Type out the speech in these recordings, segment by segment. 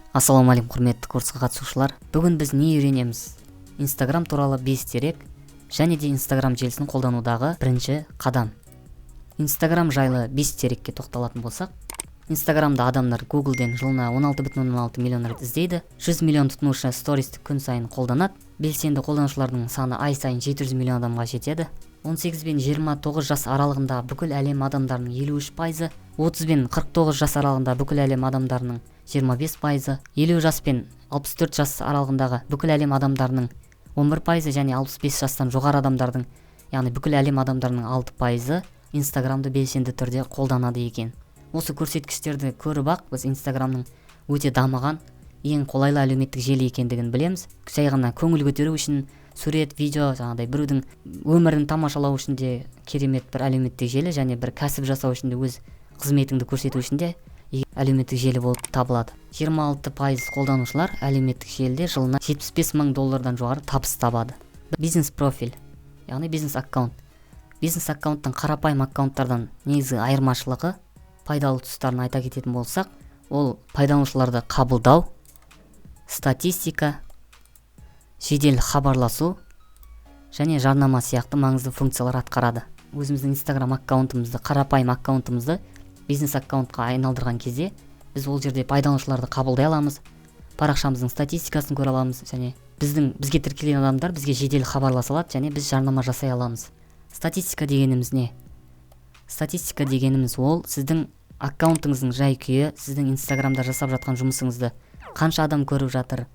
Ассалаумағалейкум, құрметті курсқа қатысушылар! Бүгін біз не үйренеміз? Инстаграм туралы 5 дерек және де Инстаграм желісін қолданудағы бірінші қадам. Инстаграм жайлы 5 дерекке тоқталатын болсақ, Инстаграмда адамдар Гуглден жылына 16,6 миллион рет іздейді, 100 миллион тұтынушы стористі күн сайын қолданады, белсенді қолданушылардың саны ай сайын 700 миллион адамға жетеді. 18 бен 29 жас аралығында бүкіл әлем адамдарының 53%, 30 бен 49 жас аралығында бүкіл әлем адамдарының 25%, 50 жас пен 64 жас аралығындағы бүкіл әлем адамдарының 11% және 65 жастан жоғары адамдардың, яғни бүкіл әлем адамдарының 6%-ы Инстаграмды белсенді түрде қолданады екен. Осы көрсеткіштерді көріп ақ біз Инстаграмның өте дамыған, ең қолайлы әлеуметтік желі екендігін білеміз. Жай ғана көңіл көтеру үшін, сурет, видео, жаңағыдай біреудің өмірін тамашалау үшін де керемет бір әлеуметтік желі және бір кәсіп жасау үшін де, өз қызметіңді көрсету үшін де әлеуметтік желі болып табылады. 26% қолданушылар әлеуметтік желіде жылына 75 мың доллардан жоғары табыс табады. Бизнес профиль, яғни бизнес аккаунт. Бизнес аккаунттың қарапайым аккаунттардан негізгі айырмашылығы, пайдалы тұстарын айта кететін болсақ, ол пайдаланушыларды қабылдау, статистика, жедел хабарласу және жарнама сияқты маңызды функциялар атқарады. Өзіміздің Инстаграм аккаунтымызды, қарапайым аккаунтымызды бизнес аккаунтқа айналдырған кезде біз ол жерде пайдаланушыларды қабылдай аламыз, парақшамыздың статистикасын көре аламыз және бізге тіркелген адамдар бізге жедел хабарласа алады және біз жарнама жасай аламыз. Статистика дегеніміз не? Статистика дегеніміз ол сіздің аккаунтыңыздың жай күйі, сіздің Инстаграмда жасап жатқан жұмысыңызды қанша адам көріп жатыр,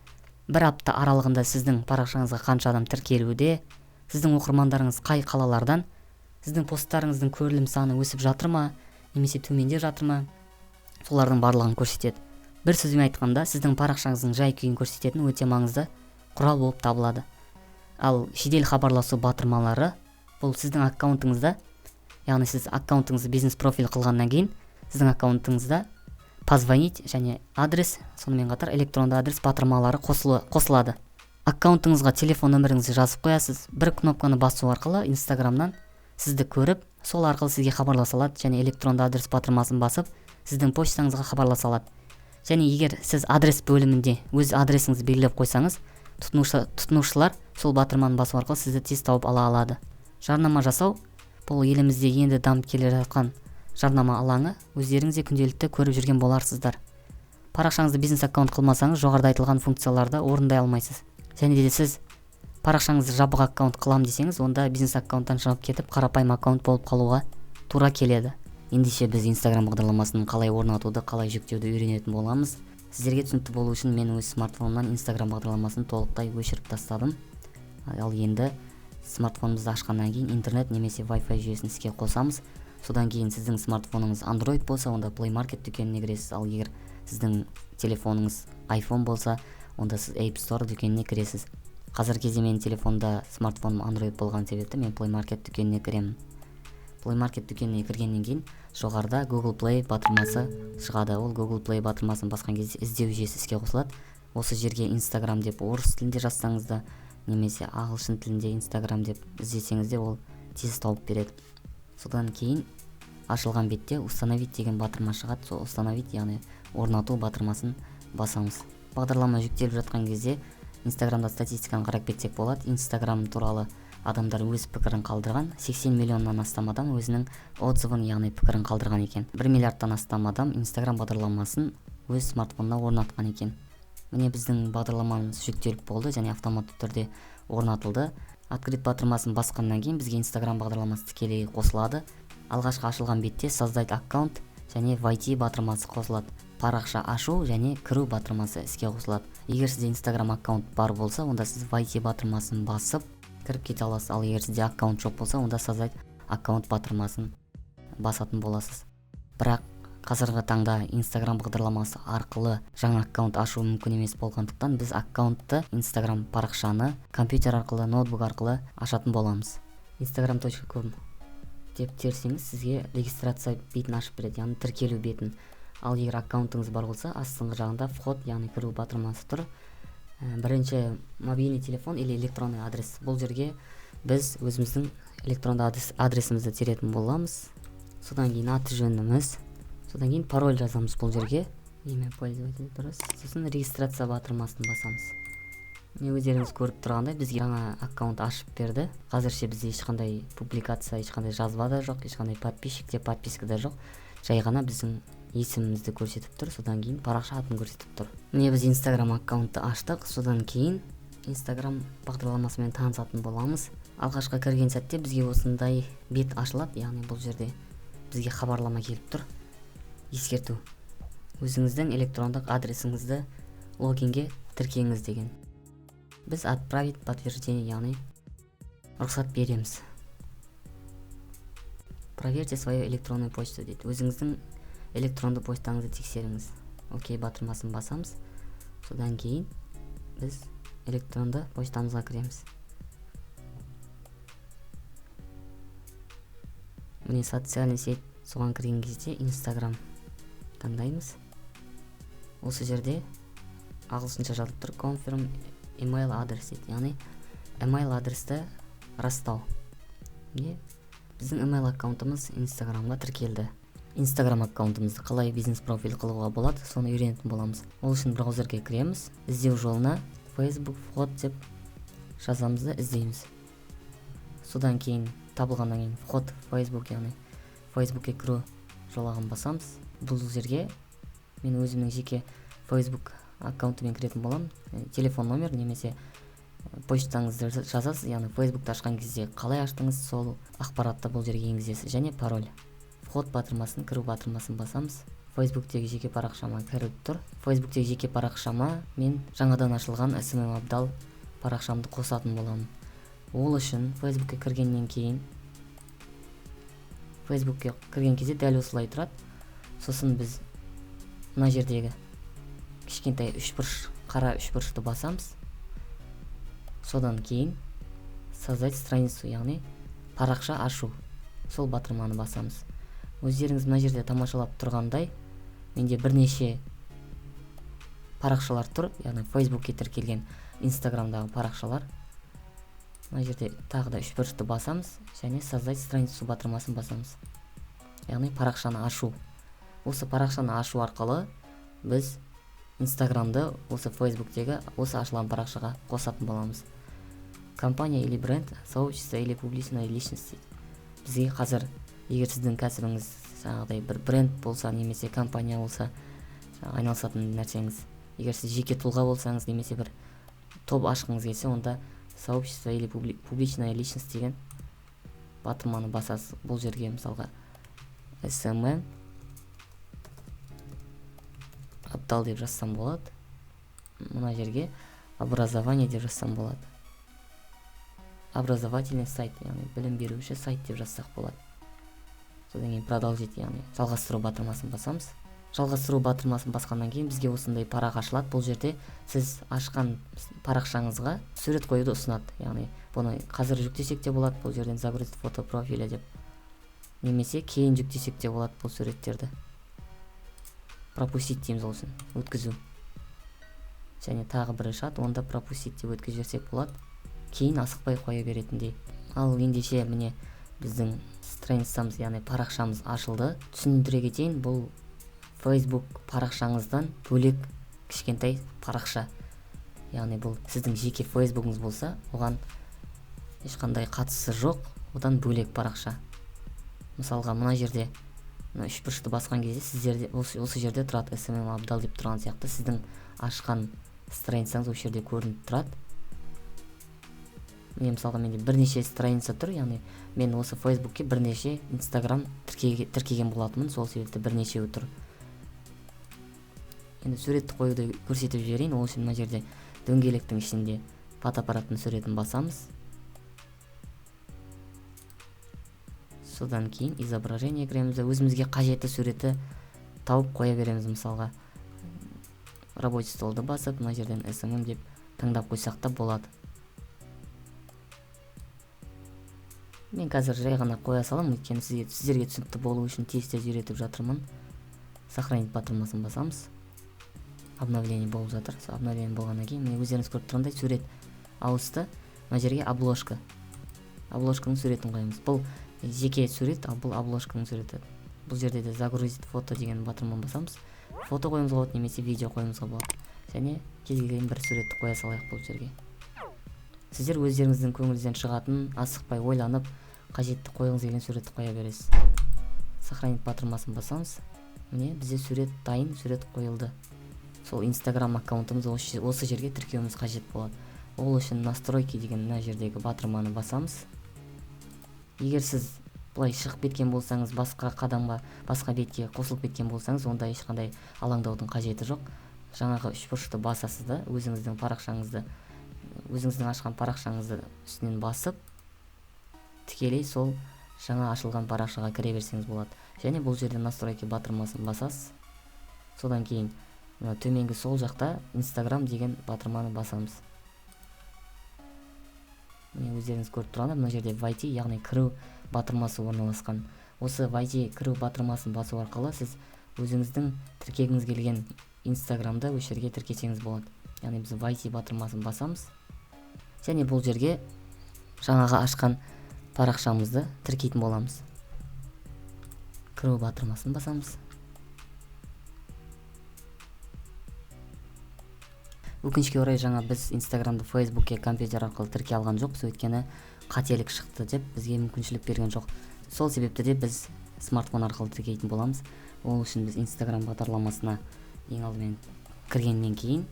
бір апта аралығында сіздің парақшаңызға қанша адам тіркелуде, сіздің оқырмандарыңыз қай қалалардан, сіздің посттарыңыздың көрілім саны өсіп жатыр ма немесе төмендеп жатыр ма, солардың барлығын көрсетеді. Бір сөзбен айтқанда, сіздің парақшаңыздың жай күйін көрсететін өте маңызды құрал болып табылады. Ал жедел хабарласу батырмалары бұл сіздің аккаунтыңызда, яғни сіз аккаунтыңызды бизнес профиль қылғаннан кейін сіздің аккаунтыңызда «Позвонить» және «Адрес», сонымен қатар «Электронды адрес» батырмалары қосылады. Аккаунтыңызға телефон нөміріңізді жазып қоясыз. Бір кнопканы басу арқылы Инстаграмнан сізді көріп, сол арқылы сізге хабарласа алады және «Электронды адрес» батырмасын басып, сіздің почтаңызға хабарласа алады. Және егер сіз адрес бөлімінде өз адресіңізді белгілеп қойсаңыз, тұтынушылар сол батырманы басу арқылы сізді тез тауып ала алады. Жарнама жасау. Бұл елімізде енді дамып келе жатқан жарнама алаңы. Өздеріңіз де күнделікті көріп жүрген боларсыздар. Парақшаңызды бизнес аккаунт қылмасаңыз, жоғарыда айтылған функцияларды орындай алмайсыз. Және де сіз парақшаңызды жабық аккаунт қылам десеңіз, онда бизнес аккаунттан шығып кетіп, қарапайым аккаунт болып қалуға тура келеді. Ендеше біз Инстаграм бағдарламасын қалай орнатуды, қалай жүктеуді үйренетін боламыз. Сіздерге түсінікті болу үшін мен өз смартфонымнан Инстаграм бағдарламасын толықтай өшіріп тастадым. Ал енді смартфонымызды ашқаннан кейін интернет немесе Wi-Fi жүйесін іске қосамыз. Содан кейін сіздің смартфоныңыз Android болса, онда Play Market дүкеніне кіресіз. Ал егер сіздің телефоныңыз iPhone болса, онда сіз App Store дүкеніне кіресіз. Қазіргі кезде менің телефонда, смартфоным Android болған себепті мен Play Market дүкеніне кіремін. Play Market дүкеніне кіргеннен кейін жоғарыда Google Play батырмасы шығады. Ол Google Play батырмасын басқан кезде іздеу жүйесі іске қосылады. Осы жерге «Инстаграм» деп орыс тілінде жазсаңыз да немесе ағылшын тілінде «Инстаграм» деп іздесеңіз де, ол тез тауып береді. Содан кейін ашылған бетте «Установить» деген батырма шығады. Сол «Установить», яғни орнату батырмасын басамыз. Бағдарлама жүктеліп жатқан кезде Инстаграмда статистиканы қарап кетсек болады. Инстаграм туралы адамдар өз пікірін қалдырған. 80 миллионнан астам адам өзінің отзывын, яғни пікірін қалдырған екен. 1 миллиардтан астам адам Инстаграм бағдарламасын өз смартфонына орнатқан екен. Міне, біздің бағдарламамыз жүктеліп болды және автоматты түрде орнатылды. «Открыть» батырмасын басқаннан кейін бізге Инстаграм бағдарламасы тікелей қосылады. Алғашқы ашылған бетте «Создать аккаунт» және «Войти» батырмасы қосылады. Парақша ашу және кіру батырмасы іске қосылады. Егер сізде Инстаграм аккаунт бар болса, онда сіз «Войти» батырмасын басып, кіріп кете аласыз. Ал егер сізде аккаунт жоқ болса, онда «Создать аккаунт» батырмасын басатын боласыз. Бірақ қазіргі таңда Инстаграм бағдарламасы арқылы жаңа аккаунт ашу мүмкін емес болғандықтан, біз аккаунтты, Инстаграм парақшаны компьютер арқылы, ноутбук арқылы ашатын боламыз. instagram.com деп терсеңіз, сізге регистрация бетін ашып береді, яғни тіркелу бетін. Ал егер аккаунтыңыз бар болса, астыңғы жағында «Вход», яғни кіру батырмасы тұр. Бірінші «Мобильный телефон или электронный адрес», бұл жерге біз өзіміздің электронды адресімізді теретін боламыз. Содан кейін аты жөніміз, содан кейін пароль жазамыз бұл жерге. Имя пользователя дұрыс. Сосын регистрация батырмасын басамыз. Міне, өздеріңіз көріп тұрғандай, бізге жаңа аккаунт ашып берді. Қазірше бізде ешқандай публикация, ешқандай жазба да жоқ, ешқандай подписчик те, подписка да жоқ. Жай ғана біздің есімімізді көрсетіп тұр, содан кейін парақша атын көрсетіп тұр. Міне, біз Инстаграм аккаунтты аштық, содан кейін Инстаграм бағдарламасымен танысатын боламыз. Алғашқы кірген сәтте бізге осындай бет ашылады, яғни бұл жерде бізге хабарлама келіп тұр. Ескерту. Өзіңіздің электрондық адресіңізді логинге тіркеңіз деген. Біз отправить подтверждение, яғни рұқсат береміз. Проверьте свою электронную почту дейді. Өзіңіздің электронды почтаңызды тексеріңіз. Окей батырмасын басамыз. Содан кейін біз электронды почтамызға кіреміз. Міне, социальный сеть, соған кірген кезде Инстаграм таңдаймыз. Осы жерде ағылшынша жазылып тұр, confirm email адрес дейді, яғни email адресті растау. Міне, біздің email аккаунтымыз Инстаграмға тіркелді. Инстаграм аккаунтымызды қалай бизнес профиль қылуға болады, соны үйренетін боламыз. Ол үшін браузерге кіреміз, іздеу жолына Facebook вход деп жазамыз да іздейміз. Содан кейін табылғаннан кейін вход в Facebook, яғни Facebookке кіру жолағын басамыз. Бұл жерге мен өзімнің жеке Facebook аккаунтымен кіретін боламын. Телефон номер немесе почтаңызды жазасыз, яғни Facebookты ашқан кезде қалай аштыңыз, сол ақпаратты бұл жерге енгізесіз және пароль. Вход батырмасын, кіру батырмасын басамыз. Facebooktегі жеке парақшама кіріп тұр. Facebooktегі жеке парақшама мен жаңадан ашылған SMM Абдал парақшамды қосатын боламын. Ол үшін Facebookке кіргеннен кейін, Facebookке кірген кезде дәл осылай тұрады. Сосын біз мына жердегі кішкентай үшбұрыш, қара үшбұрышты басамыз. Содан кейін создать страницу, яғни парақша ашу, сол батырманы басамыз. Өздеріңіз мына жерде тамашалап тұрғандай, менде бірнеше парақшалар тұр, яғни Facebookке тіркелген Инстаграмдағы парақшалар. Мына жерде тағы да үшбұрышты басамыз және создать страницу батырмасын басамыз, яғни парақшаны ашу. Осы парақшаны ашу арқылы біз Инстаграмды осы Фейсбуктегі осы ашылған парақшаға қосатын боламыз. Компания или бренд, сообщество или публичная личность дейді. Бізге қазір, егер сіздің кәсібіңіз жаңағыдай бір бренд болса немесе компания болса, жаңағы айналысатын нәрсеңіз, егер сіз жеке тұлға болсаңыз немесе бір топ ашқыңыз келсе, онда сообщество или публичная личность деген батырманы басасыз. Бұл жерге мысалға SMM Абдал деп жазсам болады. Мына жерге образование деп жазсам болады. Образовательный сайт, яғни білім беруші сайт деп жазсақ болады. Содан кейін продолжить, яғни жалғастыру батырмасын басамыз. Жалғастыру батырмасын басқаннан кейін бізге осындай парақ ашылады. Бұл жерде сіз ашқан парақшаңызға сурет қоюды ұсынады. Яғни бұны қазір жүктесек те болады, бұл жерден загрузить фото профиля деп, немесе кейін жүктесек те болады бұл суреттерді. Пропустить дейміз, ол үшін өткізу. Және тағы бірі шығады, онда пропустить деп өткізіп жіберсек болады, кейін асықпай қоя беретіндей. Ал ендеше міне, біздің страницамыз, яғни парақшамыз ашылды. Түсіндіре кетейін, бұл Facebook парақшаңыздан бөлек кішкентай парақша, яғни бұл сіздің жеке Facebook'ыңыз болса, оған ешқандай қатысы жоқ, одан бөлек парақша. Мысалға, мына жерде мына үшбұрышты басқан кезде сіздерде осы жерде тұрады, SMM Абдал деп тұрған сияқты, сіздің ашқан страницаңыз осы жерде көрініп тұрады. Міне, мысалға, менде бірнеше страница тұр, яғни мен осы Facebookке бірнеше Instagram тіркеген болатынмын, сол себепті бірнешеуі тұр. Енді суретті қоюды көрсетіп жіберейін. Ол үшін мына жерде дөңгелектің ішінде фотоаппараттың суретін басамыз. Содан кейін изображение кіреміз, өзімізге қажетті суретті тауып қоя береміз. Мысалға, рабочий столды басып, мына жерден SMM деп таңдап қойсақ та болады. Мен қазір жай ғана қоя саламын, өйткені сіздерге түсінікті болу үшін тез-тез үйретіп жатырмын. Сохранить батырмасын басамыз. Обновление болып жатыр. Сол обновление болғаннан кейін міне, өздеріңіз көріп тұрғандай, сурет ауысты. Мына жерге обложка. Обложканың суретін қоямыз. Бұл жеке сурет, ал бұл обложканың суреті. Бұл жерде де «Загрузить фото» деген батырманы басамыз. Фото қоюымызға болады немесе видео қоюымызға болады. Және кез келген бір суретті қоя салайық бұл жерге. Сіздер өздеріңіздің көңіліңізден шығатын, асықпай ойланып, қажетті қойғыңыз келген суретті қоя бересіз. «Сохранить» батырмасын басамыз. Міне, бізде сурет дайын, сурет қойылды. Сол Инстаграм аккаунтымызды осы жерге тіркеуіміз қажет болады. Ол үшін «Настройки» деген мына жердегі батырманы басамыз. Егер сіз былай шығып кеткен болсаңыз, басқа қадамға, басқа бетке қосылып кеткен болсаңыз, онда ешқандай алаңдаудың қажеті жоқ. Жаңағы үшбұрышты басасыз да, өзіңіздің парақшаңызды, өзіңіздің ашқан парақшаңызды үстінен басып, тікелей сол жаңа ашылған парақшаға кіре берсеңіз болады. Және бұл жерде «Настройки» батырмасын басасыз. Содан кейін мына төменгі сол жақта «Инстаграм» деген батырманы басамыз. Міне, өздеріңіз көріп тұрғандай, мына жерде «Войти», яғни кіру батырмасы орналасқан. Осы «Войти», кіру батырмасын басу арқылы сіз өзіңіздің тіркегіңіз келген Инстаграмды осы жерге тіркесеңіз болады. Яғни біз «Войти» батырмасын басамыз және бұл жерге жаңағы ашқан парақшамызды тіркейтін боламыз. Кіру батырмасын басамыз. Өкінішке орай, жаңа біз Инстаграмды Фейсбукке компьютер арқылы тіркей алған жоқпыз, өйткені қателік шықты деп бізге мүмкіншілік берген жоқ. Сол себепті де біз смартфон арқылы тіркейтін боламыз. Ол үшін біз Инстаграм бағдарламасына ең алдымен кіргеннен кейін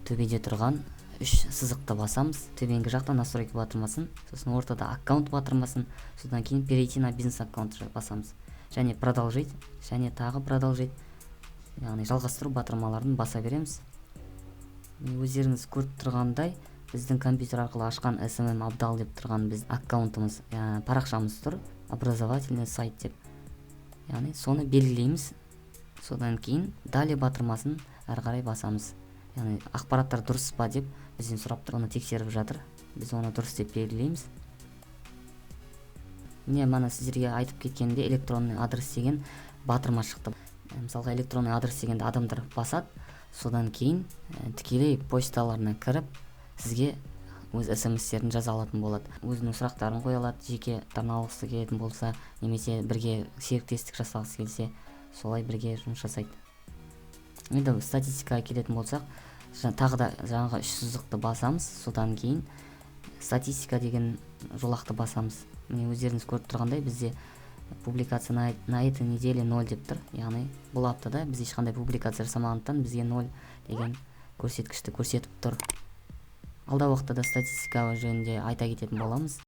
төбеде тұрған үш сызықты басамыз. Төменгі жақта «Настройки» батырмасын, сосын ортада «Аккаунт» батырмасын, содан кейін «Перейти на бизнес аккаунт» басамыз және «Продолжить» және тағы «Продолжить», яғни жалғастыру батырмаларын баса береміз. Өздеріңіз көріп тұрғандай, біздің компьютер арқылы ашқан SMM Абдал деп тұрған біз аккаунтымыз, парақшамыз тұр, образовательный сайт деп. Яғни соны белгілейміз. Содан кейін «Далее» батырмасын әрі қарай басамыз. Яғни ақпараттар дұрыс па деп бізден сұрап тұр, оны тексеріп жатыр. Біз оны дұрыс деп белгілейміз. Міне, мана сіздерге айтып кеткенімдей, «Электронный адрес» деген батырма шықты. Мысалға, «Электронный адрес» дегенді адамдар басады. Содан кейін тікелей почталарына кіріп, сізге өз СМСтерін жаза алатын болады, өзінің сұрақтарын қоя алады, жеке алғысы келетін болса немесе бірге серіктестік жасағысы келсе, солай бірге жұмыс жасайды. Енді статистикаға келетін болсақ, тағы да жаңағы үш сызықты басамыз. Содан кейін «Статистика» деген жолақты басамыз. Міне, өздеріңіз көріп тұрғандай, бізде публикация на этой неделе 0 деп тұр. Яғни бұл аптада біз ешқандай публикация жасамағандықтан, бізге 0 деген көрсеткішті көрсетіп тұр. Алдағы уақытта да статистика жөнінде айта кететін боламыз.